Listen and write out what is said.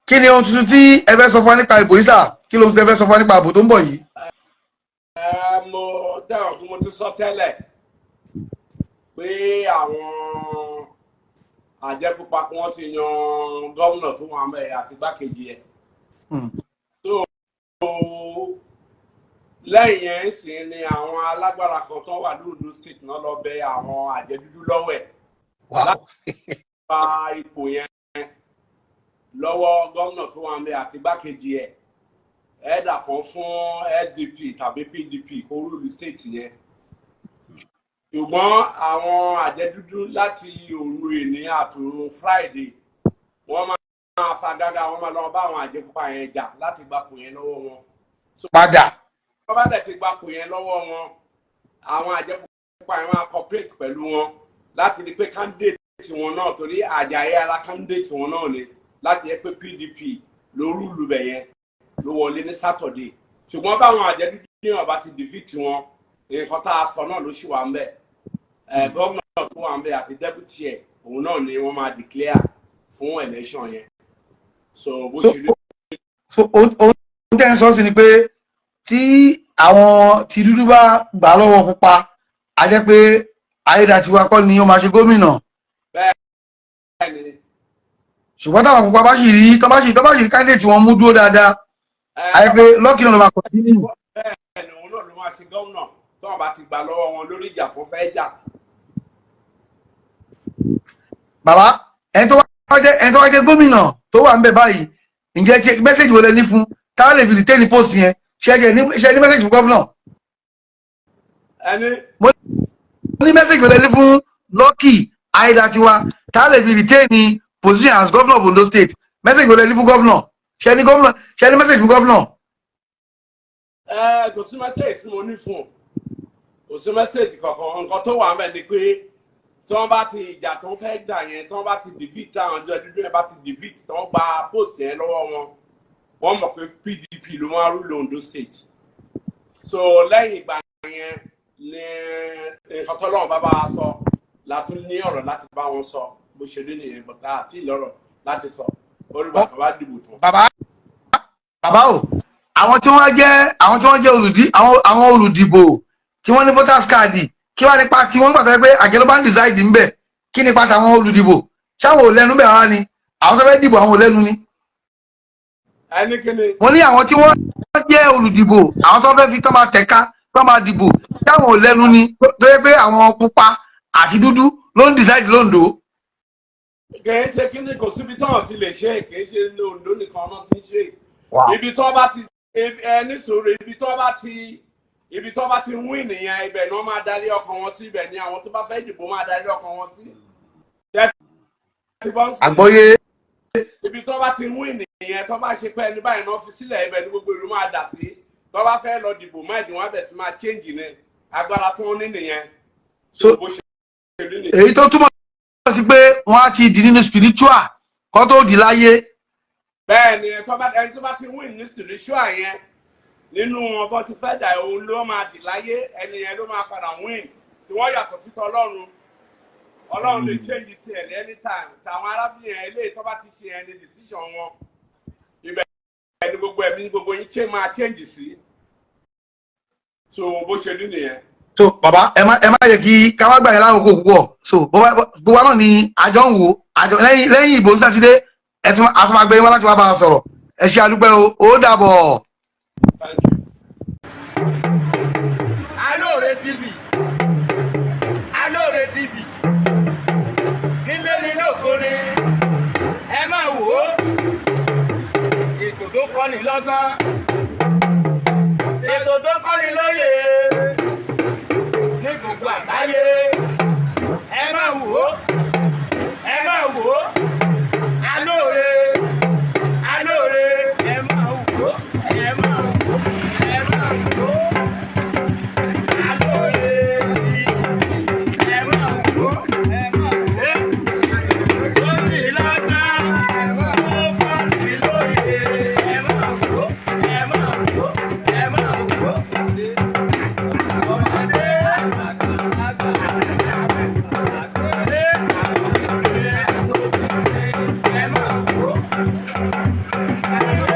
Kí ni ohun tuntun tí ẹ fẹ́ sọ fún wa nípa ìbò yìí, sir? Kí lóhun tí ẹ fẹ́ sọ fún wa nípa ìbò tó ń bọ̀ yìí? Ẹ mo dẹ́wọ̀n pé mo ti sọ tẹ́lẹ̀ pé àwọn àjẹpupa kí wọ́n ti yan gómìnà tó wà mẹ́ àti igbákejì ẹ̀. So lẹ́yìn yẹn sì ni àwọn alágbára kan tó wà lóńdó State náà lọ bẹ àwọn àjẹdúdú lọ́wọ́ ẹ̀ gba ipò yẹn lọ́wọ́ gómìnà tó wà mẹ́ àti igbákejì ẹ̀, ẹ̀ẹ́dà kan fún SDP tàbí PDP kó rule state yẹn. Ṣùgbọ́n àwọn àjẹdúdú láti òru ìní àtòrun Friday, wọ́n máa fagágá, wọ́n máa lọ bá àwọn àjẹpupa yẹn jà láti gbapò yẹn lọ́wọ́ wọn. Padà. Wọ́n bá dẹ̀ ti gbapò yẹn lọ́wọ́ wọn, àwọn àjẹpupa yẹn máa cooperate pẹ̀lú wọn láti rí pé candidate wọn náà, torí Àjàyí ara candidate wọn náà ni, láti yẹ pé PDP ló rule bẹ̀ yẹn ló wọlé ní Saturday. Ṣùgbọ́n báwọn àjẹdúdú ní ọba ti defeat wọn, nǹkan tá a sọ náà ló ṣì wà ń bẹ̀. Ẹ gómìnà tó wà ń bẹ̀ àti deputy ẹ̀, òun náà ni wọ́n máa declare fún election yẹn. So bó ṣe rí. So ohun tẹ́ ń sọ sí ni pé tí àwọn tí dúdú bá gbà lọ́wọ́ pupa, a jẹ́ pé Ayédàtiwa kọ́ ni ó máa ṣe gómìnà. Bẹ́ẹ̀ ni. Ṣùgbọ́n táwọn pupa bá sì rí tó bá sì rí candidate wọn mú dúró dáadáa, a jẹ́ pé Lucky náà ló máa continue. Bẹ́ẹ̀ ni, òun náà ló máa ṣe gómìnà tí wọ́n bá ti gbà lọ́wọ́ wọn lórí ìjà tó fẹ́ jà. Bàbá, ẹni tó wá jẹ́ gómìnà tó wà ń bẹ̀ báyìí, ǹjẹ́ tí message wo lẹ ní fún táwọn lè fi retain post yẹn? Ṣe ní message fún gómìnà? Ẹni? Mo ní message wo lẹ ní fún Lucky Ayédàtiwa táwọn lè fi retain position as governor of Ondo State? Message wo lẹ ní fún gómìnà? Ṣe ní gómìnà, ṣe ní message fún gómìnà? Ẹ kò sí message tí mo ní fún un, kò sí message kankan. Nǹkan tó wà mẹ́ ni pé tí wọ́n bá ti ìjà tó ń fẹ́ jà yẹn, tí wọ́n bá ti defeat, àwọn ọjọ́ dúdú yẹn bá ti defeat, tí wọ́n gba post yẹn lọ́wọ́ wọn, wọ́n mọ̀ pé PDP ló máa rule Ondo State. So lẹ́yìn ìgbà yẹn ní nǹkan tó lọ́wọ́ bá bá a sọ la tún ní ọ̀rọ̀ láti bá wọn sọ. Bó ṣe rí nìyẹn, bọ̀tá àti ìlọ́rọ̀ láti sọ orígbà kan bá dìbò tán. Bàbá, bàbá o, àwọn tí wọ́n jẹ́ olùdí àwọn olùdìbò tí wọ́n ní voters card, kí wàá nípa tí wọ́n gbàgbọ́ pé àjẹ́ ló bá ń decide ńbẹ̀? Kí nípa tàwọn olùdìbò? Ṣáwọn ò lẹ́nu bẹ̀ wá ni? Àwọn tó fẹ́ dìbò, àwọn ò lẹ́nu ni? Ẹni kí ni? Mo ní àwọn tí wọ́n jẹ́ olùdìbò, àwọn tó fẹ́ fi tọ́ máa tẹ̀ka, tó máa dìbò, ṣáwọn ò lẹ́nu ni, tó yẹ pé àwọn pupa àti dúdú ló ń decide lóńdó? Kìí ṣe kí ni, kò síbi tí wọn ti lè ṣe. Kìí ṣe ní Ondo nìkan náà ti ń ṣe. Ibi tí wọn bá ti ẹ ní sòrò, ibi tí wọn bá ti win nìyẹn, ibẹ̀ ni wọ́n máa darí ọkàn wọn sí, ibẹ̀ ni àwọn tó bá fẹ́ dìbò máa darí ọkàn wọn sí. Ṣé ti bọ́ ń sìn? Àgbọ́yé. Ibi tí wọ́n bá ti win nìyẹn, tó bá ṣe pé ẹni báyìí náà fi sílẹ̀, ibẹ̀ ni gbogbo ìlú máa dà sí. Tó bá fẹ́ lọ dìbò, máìdì wọn bẹ̀ sí máa change ní agbára tó ń ní nìyẹn. So bó ṣe rí nìyẹn. Èyí tó túmọ̀ sí pé wọ́n á ti di nínú spiritual kó tó di láyé. Bẹ́ẹ̀ ni, ẹni tó bá ti win ní spiritual yẹn nínú wọn, bó ti fẹ́ dà, òun ló máa dì láyé, ẹni yẹn ló máa padà win. Tí wọ́n yàtọ̀ sí tọlọ́run. Ọlọ́run lè change tiẹ̀ ní anytime. Tàwọn arábìnrin yẹn, eléyìí tó bá ti ṣe ẹni decision wọn, ibẹ̀ ẹni gbogbo ẹ̀mí gbogbo yín ṣe máa change sí. So bó ṣe rí nìyẹn. So bàbá, ẹ má yẹ kí ká wá gbà yẹn lákòókò púpọ̀. So gbogbo wa náà ni àjọ ń wò àjọ lẹ́yìn ìbò sátidé. Ẹ tún àtúmọ̀gbẹ́ yín wá láti wá bá a sọ̀rọ̀. Ẹ ṣe, àdúpẹ́ o, ó dàbọ̀. Thank you. Alóore TV, Alóore TV, nílé ní lóko ni ẹ máa wò ó. Ètò tó kọ́ni lọ́gbọ́n, ètò tó kọ́ni lóye ní gbogbo àgbáyé, ẹ máa wò ó, ẹ máa wò ó. Alóore, Alóore, ẹ máa wò ó, ẹ máa wò ó, ẹ máa wò ó. Alóore TV, ẹ máa wò ó, ẹ máa wò ó. Lórí lọ́gbọ́n, ó kọ́ni lóye, ẹ máa wò ó, ẹ máa wò ó, ẹ máa wò ó. Ọmọdé, àgbà, àgbà, Alóore.